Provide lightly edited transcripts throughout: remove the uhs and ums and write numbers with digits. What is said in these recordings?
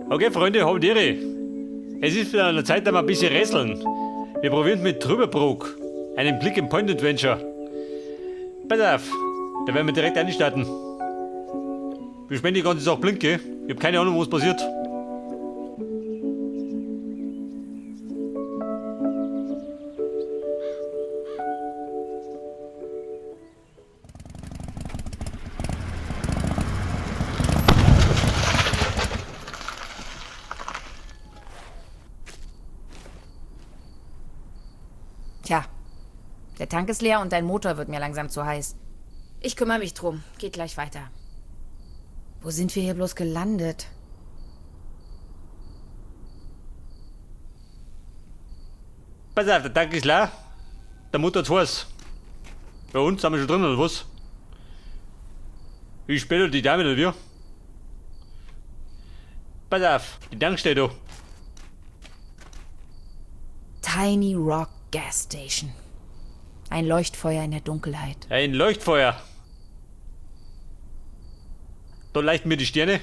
Okay, Freunde, hab die Ehre. Es ist wieder an der Zeit, dass wir ein bisschen rätseln. Wir probieren mit Trüberbrook, einem Click-and-Point-Adventure. Pass auf, da werden wir direkt einstarten. Wir spielen die ganze Sache blind, gell? Ich hab keine Ahnung, was passiert. Tja, der Tank ist leer und dein Motor wird mir langsam zu heiß. Ich kümmere mich drum. Geht gleich weiter. Wo sind wir hier bloß gelandet? Pass auf, der Tank ist leer. Der Motor ist heiß. Bei uns sind wir schon drin, oder was? Wie spät die Dame oder wir? Pass auf, die Tankstelle da. Tiny Rock Gas Station. Ein Leuchtfeuer in der Dunkelheit. Ein Leuchtfeuer. Da leuchten mir die Sterne.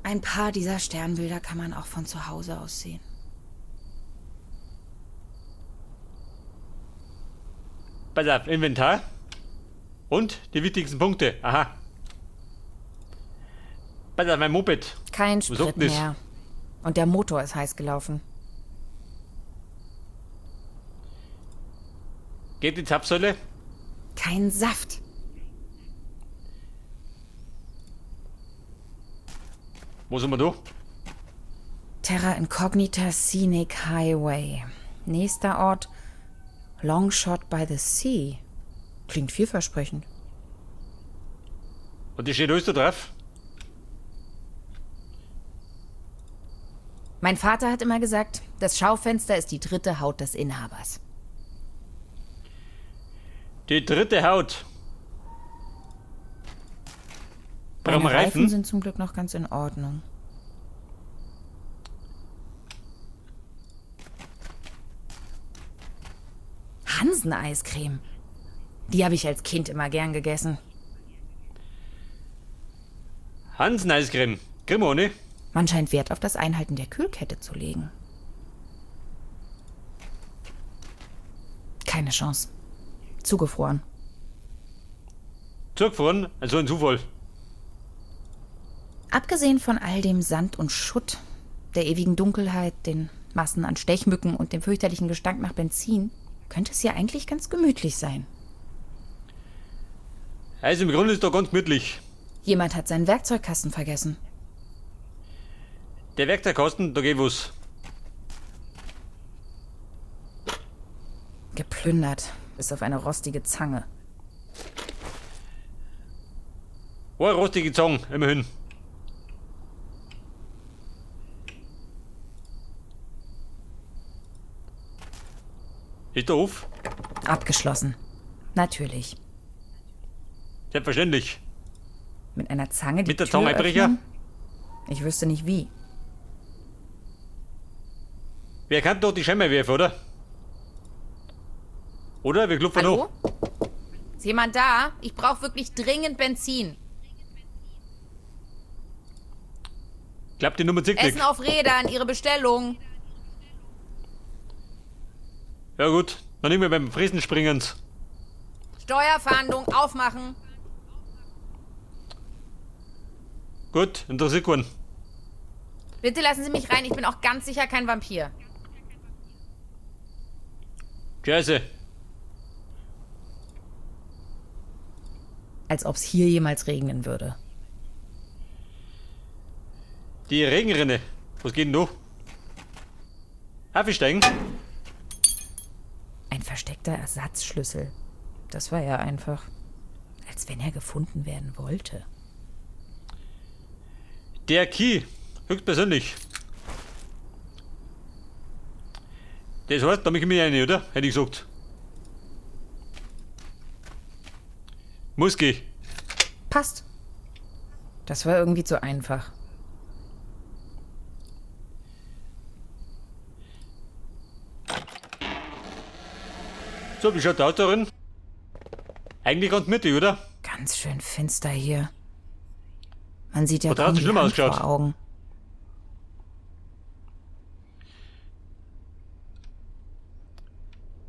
Ein paar dieser Sternbilder kann man auch von zu Hause aus sehen. Pass auf, Inventar. Und die wichtigsten Punkte. Aha. Pass auf, mein Moped. Kein Was Sprit sagt denn das? mehr. Und der Motor ist heiß gelaufen. Geht die Zapfsäule? Kein Saft. Wo sind wir da? Terra Incognita Scenic Highway. Nächster Ort Longshot by the Sea. Klingt vielversprechend. Und die steht alles da drauf? Mein Vater hat immer gesagt, das Schaufenster ist die dritte Haut des Inhabers. Die dritte Haut. Brauchen Meine wir Reifen Reifen? sind zum Glück noch ganz in Ordnung. Hansen-Eiscreme. Die habe ich als Kind immer gern gegessen. Hansen Eiscreme. Kriegen wir ne? Man scheint Wert auf das Einhalten der Kühlkette zu legen. Keine Chance. Zugefroren. Zugefroren, also ein Zufall. Abgesehen von all dem Sand und Schutt, der ewigen Dunkelheit, den Massen an Stechmücken und dem fürchterlichen Gestank nach Benzin, könnte es hier eigentlich ganz gemütlich sein. Also im Grunde ist da ganz gemütlich. Jemand hat seinen Werkzeugkasten vergessen. Der Werkzeugkasten, da geht was. Geplündert. Bis auf eine rostige Zange. Eine rostige Zange, immerhin. Ist der auf? Abgeschlossen. Natürlich. Selbstverständlich. Mit einer Zange die Mit der Tür Zange Einbrecher? öffnen? Ich wüsste nicht wie. Wer kann doch die Scheibe werfen, oder? Oder? Wir klopfen Hallo? noch. Ist jemand da? Ich brauche wirklich dringend Benzin. Klappt die Nummer zig Essen auf Rädern, Ihre Bestellung. Ja gut, dann nehmen wir beim Fräsen springen. Steuerfahndung aufmachen. Gut, interessiert keinen. Bitte lassen Sie mich rein, ich bin auch ganz sicher kein Vampir. Scheiße. Als ob's hier jemals regnen würde. Die Regenrinne. Was geht denn da? Aufsteigen. Ein versteckter Ersatzschlüssel. Das war ja einfach. Als wenn er gefunden werden wollte. Der Key. Höchstpersönlich. Das heißt, da mich ich rein, oder? Hätte ich gesagt. Muss gehen. Passt. Das war irgendwie zu einfach. So, wie schaut der Auto drin? Eigentlich ganz mittig, oder? Ganz schön finster hier. Man sieht ja Hat kaum draußen die schlimmer Hand ausgeschaut. vor Augen.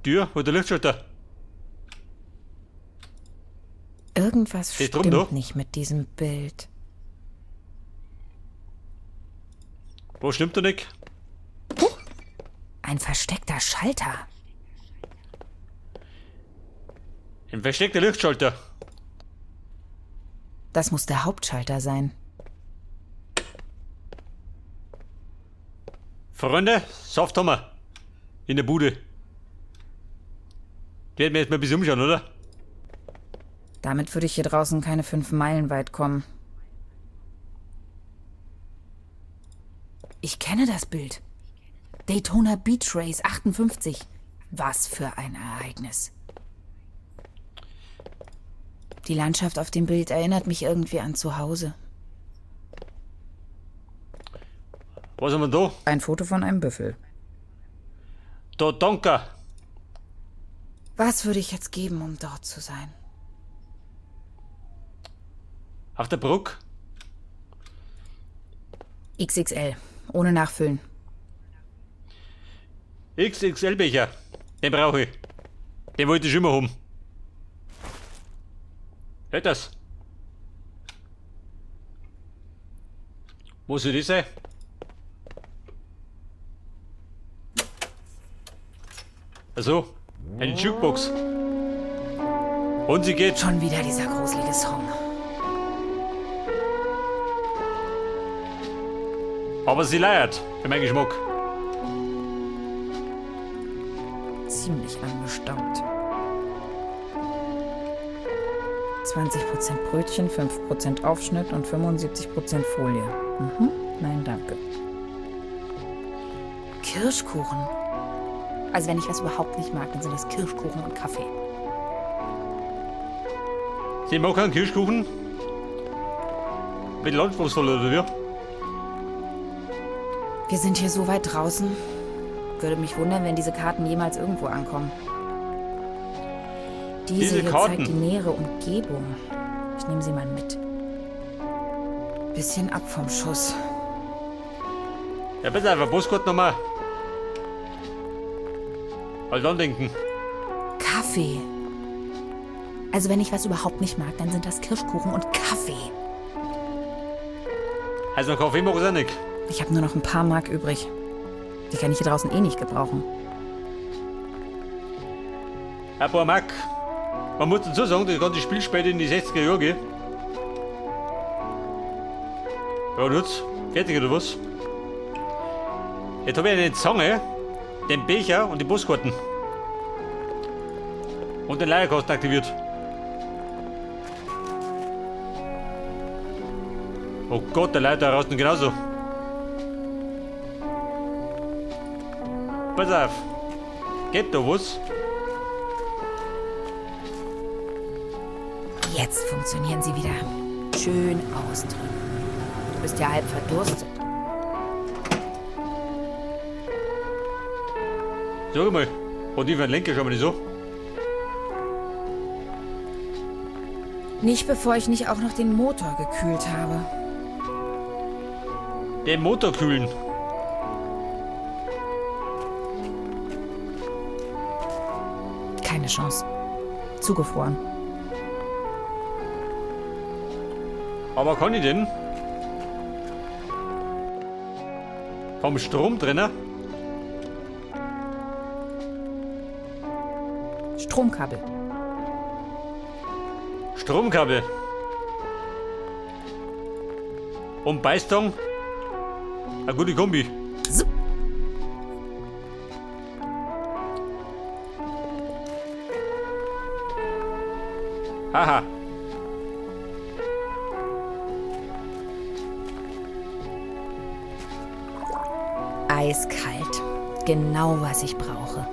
Tür oder Lichtschalter? Irgendwas Steht drum, stimmt doch. nicht mit diesem Bild. Was stimmt da nicht? Huch! Ein versteckter Schalter. Ein versteckter Lichtschalter. Das muss der Hauptschalter sein. Freunde, Saft haben wir. In der Bude. Die werden wir jetzt mal ein bisschen umschauen, oder? Damit würde ich hier draußen keine 5 Meilen weit kommen. Ich kenne das Bild. Daytona Beach Race 58. Was für ein Ereignis. Die Landschaft auf dem Bild erinnert mich irgendwie an zu Hause. Was haben wir da? Ein Foto von einem Büffel. Da, danke. Was würde ich jetzt geben, um dort zu sein? Auf der Brücke? XXL. Ohne Nachfüllen. XXL-Becher. Den brauche ich. Den wollte ich immer haben. Hört das? Wo soll das sein? Also, eine Jukebox. Und sie geht. Schon wieder dieser gruselige Song. Aber sie leiert, für meinen Geschmack. Ziemlich angestaubt. 20% Brötchen, 5% Aufschnitt und 75% Folie. Mhm. Nein, danke. Kirschkuchen. Also wenn ich was überhaupt nicht mag, dann sind das Kirschkuchen und Kaffee. Sie mag keinen Kirschkuchen? Mit anspruchsvoll, oder wie? Wir sind hier so weit draußen. Würde mich wundern, wenn diese Karten jemals irgendwo ankommen. Diese hier Karten. zeigt die nähere Umgebung. Ich nehme sie mal mit. Bisschen ab vom Schuss. Ja, bitte einfach Postkarte nochmal. Halt andenken. Kaffee. Also wenn ich was überhaupt nicht mag, dann sind das Kirschkuchen und Kaffee. Also Kaffee mag ich auch nicht. Ich habe nur noch ein paar Mark übrig. Die kann ich hier draußen eh nicht gebrauchen. Ein paar Mark. Man muss dazu sagen, das ganze Spiel später in die 60er Jahre geht. Ja, und jetzt? Fertig oder was? Jetzt habe ich eine Zange, den Becher und die Postkarten. Und den Leierkasten aktiviert. Oh Gott, der Leiter draußen genauso. Pass auf. Geht da was? Jetzt funktionieren sie wieder. Schön austrinken. Du bist ja halb verdurstet. Sag mal, hat die für einen Lenker schon mal nicht so? Nicht bevor ich nicht auch noch den Motor gekühlt habe. Den Motor kühlen. Keine Chance. Zugefroren. Aber kann ich denn? Vom Strom drinnen? Stromkabel. Stromkabel. Und Beistong. Eine gute Kombi. Zup. Haha. Eiskalt. Genau, was ich brauche.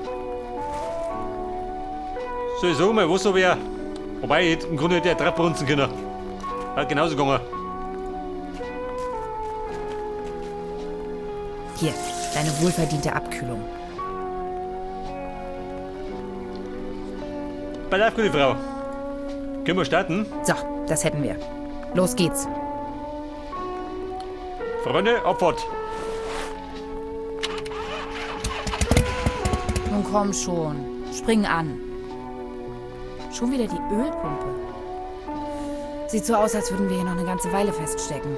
So, ich sag mal, was hab ich. Wobei, ich hätte im Grunde hätte ich auch brunzen können. Hat genauso gegangen. Hier, deine wohlverdiente Abkühlung. Pass auf, gute Frau. Können wir starten? So, das hätten wir. Los geht's. Freunde, Abfahrt. Nun komm schon. Spring an. Schon wieder die Ölpumpe. Sieht so aus, als würden wir hier noch eine ganze Weile feststecken.